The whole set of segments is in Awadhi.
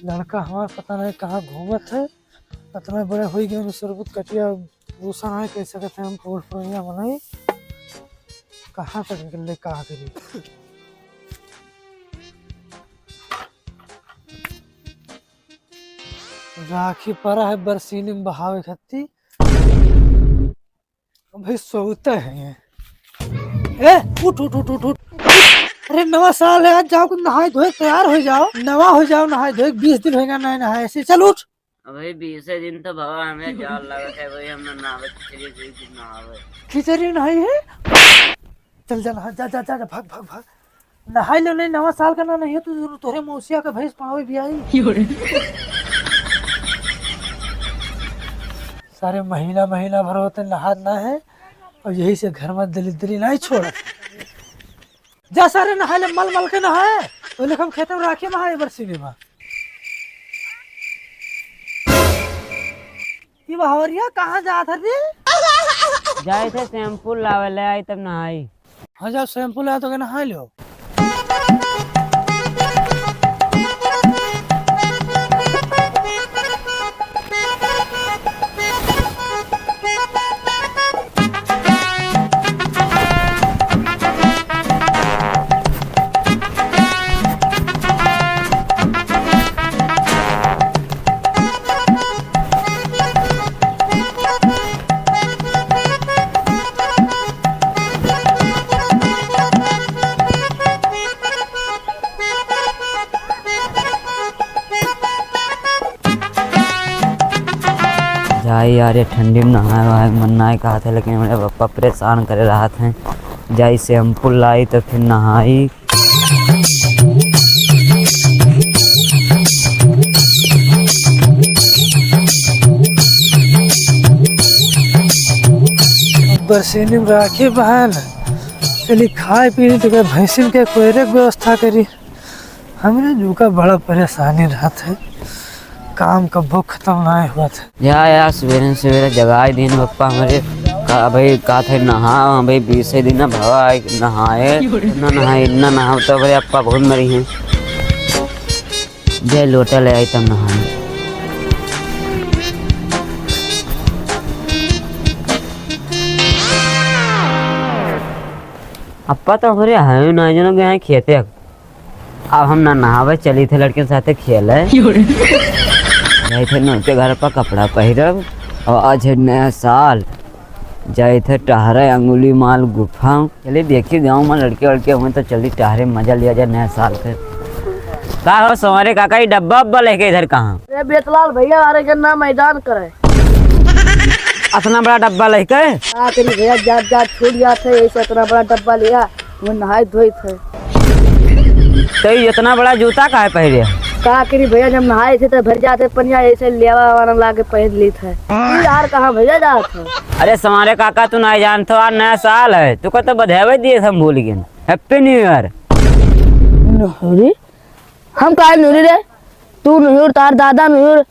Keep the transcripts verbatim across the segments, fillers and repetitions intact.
लड़का हमार पता नहीं कहाँ घूमत है, इतना बड़े होई गए, शरबत कटिया भूसा नहीं कह सकत है हम, बूढ़ पुरनिया मनई कहाँ तक निकले, का करी? राखी परा है बरसीनी में बहावे खाती। अबे सोते हैं। ए, उठ, उठ, उठ, उठ, उठ। अरे नवा साल है, आज जाओ कुछ नहाए धोए तैयार हो जाओ, नवा हो जाओ नहाए धोए, बीस दिन होएगा नहीं नहाए ऐसे, चल उठ। अबे बीसे दिन तो भवा हमें जाल लगत है, भाई हम ना नहावे, खिचड़ी खिचड़ी दिन नहावे। खिचड़ी नहीं है? चल जा नहा, जा, जा, जा, जा, भाग, भाग, भाग। नहाई लो नहीं, नवा साल का ना नहीं है, तू तोरे मौसिया का भैंस पावे भी आई। सारे महीना, महीना भर होते नहात ना है, और यही से घर में दलिद्री नहीं छोड़त। जा सारे नहाए ले, मल मल के नहाए, तो लेकिन हम खेते में राखे में है बरसीनी में। ये बहवरिया कहाँ जात है रे? जाए थे शैम्पू लावे ले आई तब नहाई। हाँ, जाओ शैम्पू लाओ तो के नहा लो। जाई यार, ये ठंडी में नहाए वहाए के मन नाय कहत है, लेकिन हमरे पप्पा परेशान करे रहत हैं। जाई शैम्पू लाई तो फिर नहाई। बरसीनी में राखी बहन, चली खाए पी तो भैंसिन के कोयरे के व्यवस्था करी। हमरे जू का बड़ा परेशानी रहत है, काम कब्बो खत्म नाय होत है। या, या, सवेरे सवेरे जगाई दिन पप्पा हमरे, का भाई, का थे नहा, भाई, बीसे दिन ना भवा आए, नहाए, ना नहाए, ना नहाओ तो भाई पप्पा बहुत मरी हैं। जय लोटा ले आई तब नहाए। पप्पा तो हमरे हैं ना, जनो गए हैं खेते। अब हम ना नहावे, चली थे लड़के साथे खेले। योरे। जाई थे नौके घर पर कपड़ा पहिरब, और आज है नया साल। जाई थे टहरे अंगुली माल गुफा। चली देखी गाँव में लड़के वड़के हुए तो चली टहरे, मजा लिया जाए नया साल के। का हो संवरे काका, ई डब्बा उब्बा लेके इधर कहाँ? अरे बेतलाल भैया, अरे गन्ना मैदान करे। अतना बड़ा डब्बा लेके? का करी भैया, जात जात छूट जात है, ऐसे अतना बड़ा डब्बा लिया, वो नहाए धोइत है। तो ये इतना बड़ा जूता काहे पहिरे? का करी भैया, जब नहाए थे तो भर जाते पनिया, ऐसे लेवा वाला लाके पहन लीत है। तू यार कहाँ भैया जात हो? अरे संवरे काका, तू नहीं जानत हो, आज नया साल है, तू को तो बधाई दिए हम भूल गए। Happy New Year। अरे हम काहे नूरी रे? तू नूर, तार दादा नूर।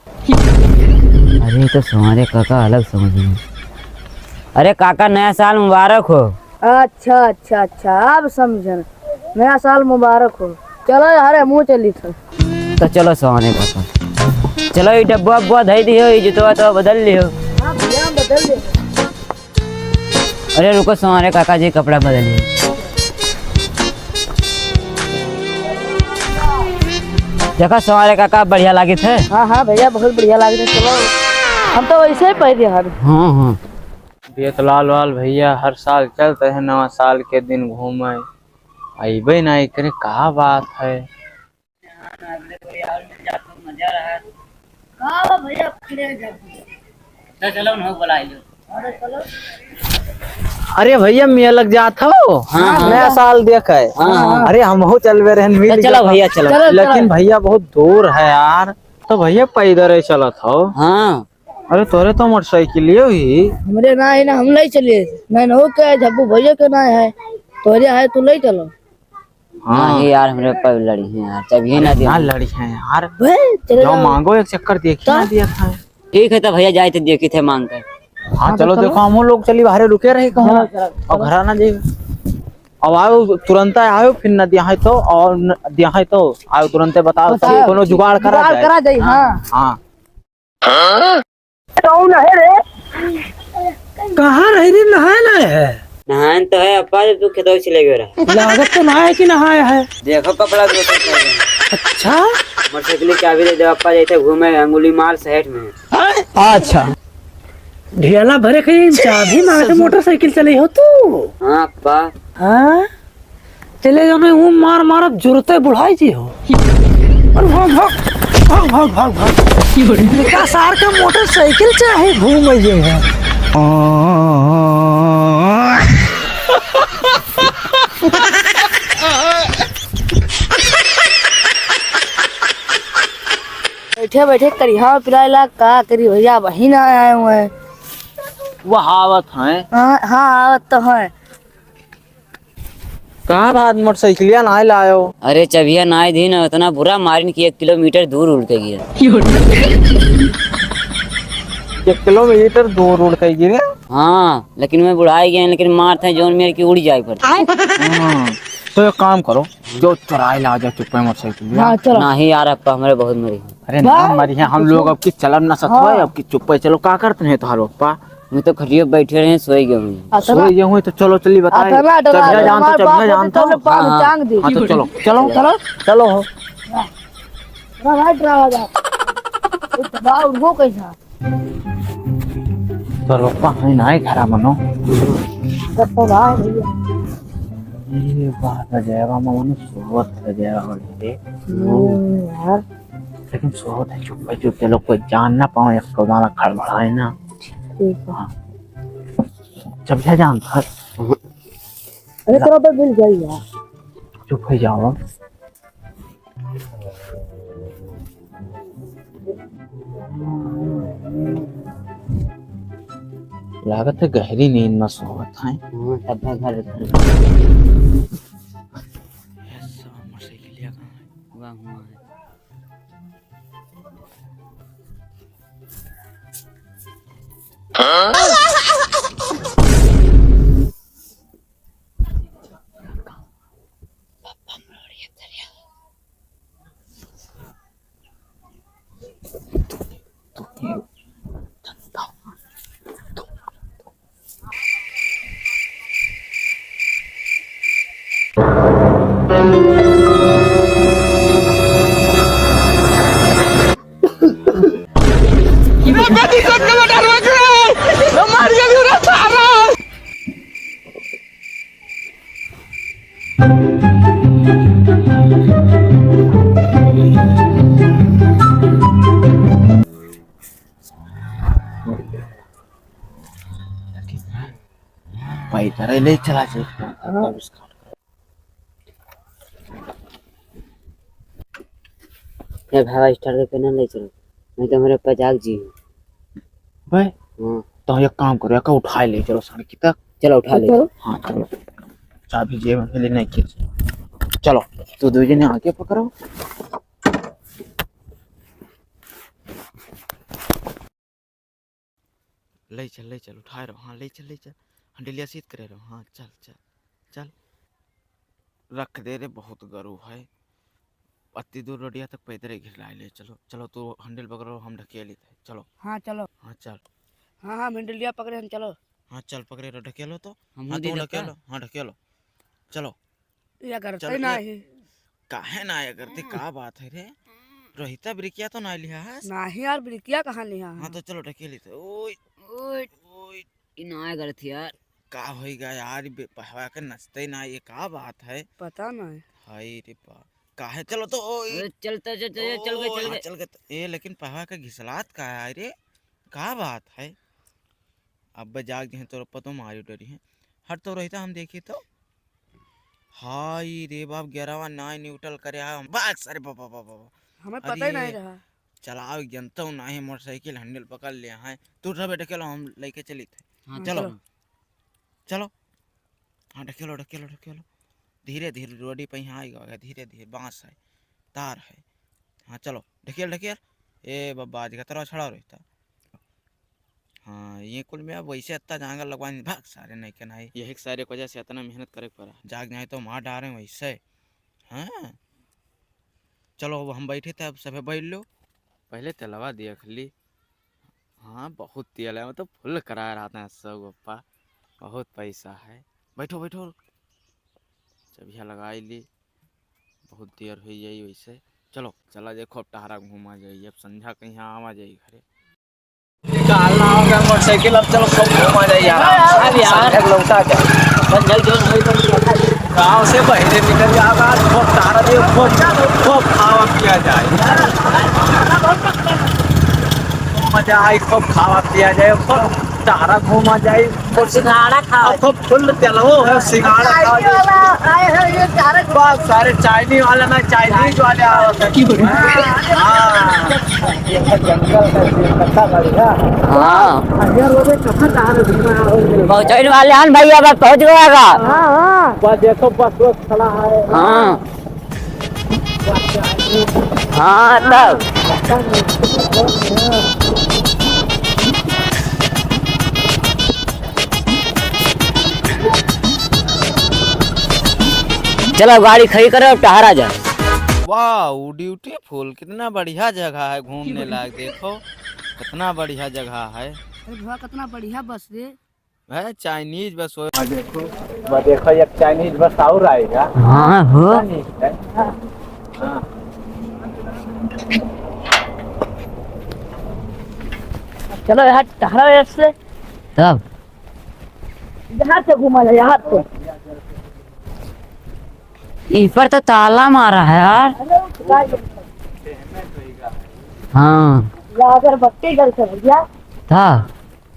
अरे, तो संवरे काका अलग समझ में। अरे काका, नया साल मुबारक हो। अच्छा, अच्छा, अच्छा, अब समझन। नया साल मुबारक हो। चलो यार, हमहूँ चली थे। तो चलो संवरे काका, चलो, ई डब्बा उब्बा धई दियो, ई जुतवा तो बदल लियो। हाँ भैया, हम बदल लेंगे। अरे रुको, संवरे काका जी कपड़ा बदली। देखो संवरे काका, बढ़िया लागित है। हाँ, हाँ भैया, बहुत बढ़िया लागित है। चलो, हम तो वैसे ही पहने हैं। हाँ, हाँ। बेतलाल वाल भैया हर साल चलते हैं नवा साल के दिन घूमे, अइबे ना करे, का बात है? हाँ, अगले कोई और मिल जात तो मजा रहा। का बा भैया, फिरे जब। तो चलो, उन्हें बुला लो। अरे चलो। अरे भैया, मेलक जात हो? हाँ, हाँ। नया साल देखे। हाँ, हाँ। अरे हमहू चलबे रहन, मिल तो चलो गया। भैया, चलो। चलो, लेकिन चलो। भैया बहुत दूर है यार, तो भैया पैदल ही चलत हो। हाँ। अरे तोरे तो मोटरसाइकिल ही। हमरे ना है ना, हम नहीं चले। नहीं, नहीं हो क्या, झब्बू भैया के ना है, तोरे है, तू ले चलो। हाँ। नहीं यार, हमरे ऊपर लड़ी हैं यार, तब ये ना ना दिया। लड़ी हैं यार। बे, चले जाओ, जाओ। मांगो एक चक्कर, देखी का? ना दिया था। ठीक है, तो भैया जाए तो देखी थे मांग के। हाँ, हाँ, तो चलो, चलो। देखो, हम लोग चली बाहर रुके रहे कहूँ। चलो, चलो, और चलो। घर आना जाइए। अब आयो, तुरंत आयो, फिर न दिया है तो, और न दिया है तो आयो, तुरंत बताओ, बताओ। कोनो जुगाड़ करा जुगाड़ जाए। करा जाए, हाँ। हाँ। कौन है रे? कहाँ रही रे, नहाए ना है? नहाए तो है अप्पा, जब तू खेतवा चले गए रहा। लागत तो ना है कि नहाए है। देखो कपड़ा धोते थे। अच्छा? मोटरसाइकिल की चाबी दे दे अप्पा, जैसे घूमे अंगुली मार सेठ में। अच्छा। ढेला भरे के चाबी मार के मोटरसाइकिल चले हो तू? हाँ अप्पा। हाँ? चले जाओ, मैं वो मार मारब जुरते बुढ़ाई जी हो। अरे भाग, भाग, भाग, भाग, भाग, भाग। का सार का मोटरसाइकिल चाहे घूम जे है। बैठे बैठे करिहा पिराए ला, का करी भैया, वही ना आए हुए हैं। वह आवत हैं। हाँ, हाँ, आवत तो हैं। का बात, मोटरसाइकिलिया नाय लायो? अरे, चबिया नाय दीन, इतना बुरा मारिन कि एक किलोमीटर दूर उड़ के गिरा। एक किलोमीटर दूर उड़ के गिरे? हाँ, लेकिन मैं बुढ़ाई गए, लेकिन मारत हैं जोन मेर की उड़ जाए पर। हाँ, तो एक काम करो, जो चुराए ला जाओ चुप्पे मोटरसाइकिलिया। हाँ, चलो। नहीं यार, अप्पा हमरे बहुत मरी। अरे ना वाह। मरी है, हम लोग अब की चलब ना सकते, हाँ। अब की चुप्पे चलो, का करते हैं तोहार पप्पा? मैं तो खटिया बैठे रहे, सोए गए हुए। अतना सोए गए हुए तो चलो, चलिए बताए। अतना डरा चढ़िया जान तो, हमारे बाप चढ़िया होते जान तो। तो पाँव हाँ, हाँ। टांग दे। हाँ, तो चलो, चलो। चलो। चलो। चलो हो। डरा भाई, डरा जा। ये दबा उनको कैसा? तो रोपा है ना, घरा मनो। तो, तो भाई भैया। ये बात है, जयवा मनो, सोवत है, जयवा मनो। हम्म, यार। लेकिन सोवत है, चुप है, चुप, चलो, कोई जान ना पावे, एक तो गाना खड़बड़ाए ना। ठीक है। हाँ। चबिया जान था। अरे, तेरा तो मिल जाई यार। चुप हो जाओ। लागत है गहरी नींद में सोवत हैं। हाँ, तब घर, घर। ये सब मोटरसाइकिलिया कहाँ है? हुआ, हुआ है। पैदल ले चला जाए। हाँ। ए भाई, start करके ना ले चलो, नहीं तो मेरे पे जाग जी। बे, हाँ। तो एक काम करो, एका उठाए ले चलो सड़की तक। चलो, उठा ले। चलो। हाँ, चलो। चाबी जेब में ले नहीं खींच। चलो, तू दो जने आगे पकड़ो। ले चल, ले चल, उठाए रहो। हाँ, ले चल, ले चल। हंडिलिया सीध करे रहो। हाँ, चल, चल, चल। रख दे रे, बहुत गरू है। अति दूर रोडिया तक पैदल ही घिरलाए ले चलो। चलो, तू हंडिल पकड़ो, हम ढकेली थे। चलो। हाँ, चलो। हाँ, चल। हाँ, हाँ, हंडिलिया पकड़े हम, चलो। हाँ, चल, पकड़े रहो, ढकेलो तो। हम हाँ, हंडिल तू ढकेलो। हाँ, ढकेलो। चलो। या करते चलो, ना ये ही। काहे ना या करते, का बात है रे? रोहिता ब्रेकिया तो ना लिहा है? नाही यार, ब्रेकिया कहाँ लिहा है? हाँ, तो चलो, ढकेली तो। ओए, ओए। ओए। ई ना करत यार। का होइगा यार, बे-, पहवा के नचते ना, ये का बात है? पता ना है। हाय रे बा-, काहे? चलो तो, ओ, ए, चल, चल, चल, चल, चल, चल, ओ, चल, हाँ, चल। चल के त-, ए, लेकिन पहवा के घिसलात का है रे? का बात है? अब जाग जे हैं तो पतो मारी डरी है। हट तो रहता, हम देखी तो। हाय रे बाप, गियरवा नाय न्यूट्रल करे है। बस, अरे बाबा, बाबा, बाबा। हमें पता ही अरे, नहीं रहा। चलाओ जनता हूँ, ना ही मोटरसाइकिल हैंडल पकड़ लिया है। तू उठा बेटा, चलो, हम लेके चली थे। हाँ, चलो। चलो। चलो। हाँ, ढकेलो, ढकेलो, ढकेलो। धीरे, धीरे, रोडी पे यहाँ आएगा, धीरे, धीरे, बांस है, तार है। हाँ, चलो, ढकेल, ढकेल। ए बाबा, आज का तरह छड़ा रहता। हाँ, ये कुल में अब वैसे इतना जांगर लगवा नहीं, भाग सारे नहीं के नहीं। यही के सारे के वजह से इतना मेहनत करे के पड़ा। जाग जाए तो मार डारे वैसे। हाँ, चलो अब हम बैठे थे, अब सभे बैठ लो। पहले तेलवा देख ली। हाँ, बहुत तेल है, मतलब फुल करा रहा था सब गोप्पा। बहुत पैसा है। बैठो, बैठो। चबिया लगाई ली। बहुत देर हो जाई वैसे। चलो, चला जाए, खूब टहरा घूमा जाई। अब संझा कहीं आवा जाई घरे। निकालना होगा मोटरसाइकिल, अब चलो खूब घूमा जाए यार। हाँ यार। संझा के लौटा जाए। गाँव से बहरे निकल जाओगा, खूब टहरा जाए, खूब, खूब खावा पिया जाए। मजा आई, खूब खावा पिया जाए, खूब टहरा घूमा जाए। और सिंघाड़ा खाओ। अब खूब फुल तेलवो है, सिंघाड़ा खाओ। चाइनीज वाला आए हैं, ये चारे बस सारे चाइनीज वाले ना, चाइनीज वाले आवत हैं। हाँ। ये तो जंगल है, ये पत्ता बढ़िया। हाँ। अरे, वो भी कहाँ जा रहे हो? पहुँचने वाले हैं भैया, बस पहुँच गया का? हाँ, हाँ। बस देखो, बस, बस खड़ा है। हाँ। हाँ, तब। चलो, गाड़ी खड़ी करो, अब टहरा जा। वाह, ब्यूटीफुल, कितना बढ़िया जगह है घूमने लायक। देखो, कितना बढ़िया जगह है। अरे भुआ, कितना बढ़िया बस रे। है चाइनीज बस हो। वहाँ देखो, वहाँ देखो, एक चाइनीज बस और आएगा। हाँ हो। चाइनीज है। हाँ। चलो यहाँ टहरा यहाँ से। तब? यहाँ से घूमा जाए, यहाँ से। ई पर तो ताला मारा है यार। अरे, वो तो गाय है। हाँ। या अगरबत्ती जल से भैया। था।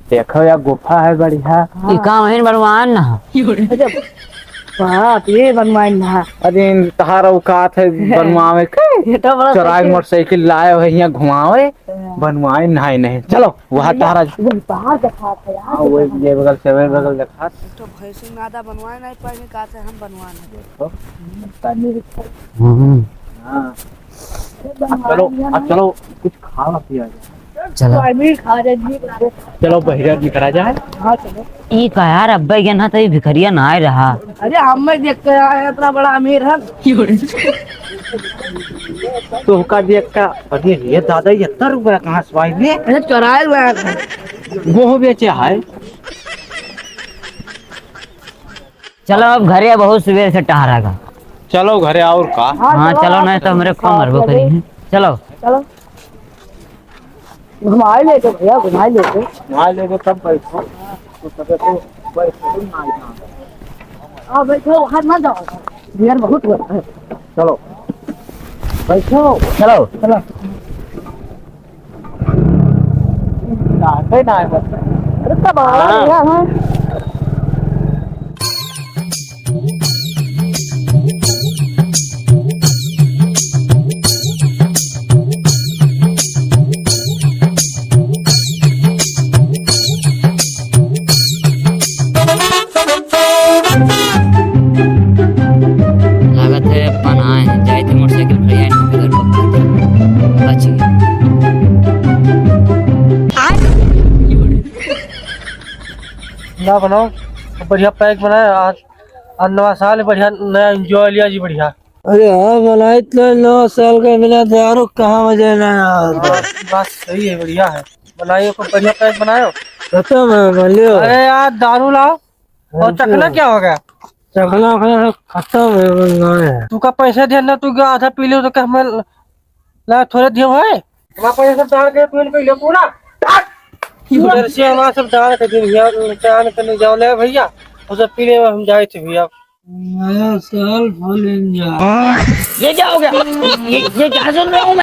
देखो यार, गुफा है बढ़िया। ई काम है बनवान ना। अरे बाप, ये बनवान ना। अरे इन तहार औकात है बनवावे के? ये तो बड़ा चोराई सही। मोटरसाइकिल लाए हो यहाँ घुमावे, हाँ। बनवाए नहीं, नहीं। चलो, वहाँ भैया, तहारा वो बाहर दिखा था यार। हाँ, वो ये बगल से, वो बगल दिखा। तो भैंसी मादा बनवाए नहीं पाएंगे, कहा से हम बनवाए नहीं। देखो, पता नहीं। हम्म। हाँ। अब चलो, अब चलो, कुछ खावा पिया जाए। चलो। चलो, बहिरा निकला जाए। हाँ, चलो। ई का यार, अब्बे के ना तो ये भिखरिया ना आए रहा। अरे, हम में देख के आए, इतना बड़ा अमीर है। तो का देख का, अरे ये दादा, ये इतना रुपया कहाँ से पाए ने? अरे, चुराए हुए हैं। वो बेचे है। चलो अब घरे, बहुत सुबेर से टहरा का। चलो घरे और का? हाँ, हाँ, चलो, चलो, आप नहीं तो हमरे को मरबो करी है। चलो। चलो। घुमाई लेते भैया, घुमाई लेते। घुमाई लेते तब बैठो। तो तबे तो बैठो ना यहाँ। हाँ, बैठो, वहाँ ना जाओ। देर बहुत हो रहा है। चलो। बैठो। चलो। चलो। काटे ना है बस। अरे तब आ हाँ। गया है। लागत है अपन आए हैं, जाए थे मोटरसाइकिल खड़ी है ना, उधर पकड़ के। बच गए। ना बनाओ, बढ़िया पैक बनाए आज, आज नवा साल बढ़िया, नया एंजॉय लिया जी बढ़िया। अरे हाँ, बनाई तो नवा साल का बिना दारू कहाँ मजे ना यार। हाँ, बात सही है, बढ़िया है। बनाइए, कोई बढ़िया पैक बनायो। खत्म है, बोलियो। अरे यार, दारू लाओ। और हाँ, चखना क्या? क्या हो गया? चखना, वखना सब खत्म है, बस गाय है। तू का पैसे दिया ना, तू क्या आधा पी लियो तो क्या हमें ला थोड़े दियो है? हमारे पैसे सब डाल के तू इनको ले पूरा। इधर से हमारा सब डाल के दिन भैया, चान के ले जाओ ले भैया, वो सब पी ले, हम जाए थे भैया। नया साल फुल एंजॉय। ये क्या हो गया? ये, ये क्या सुन रहा हूँ मैं?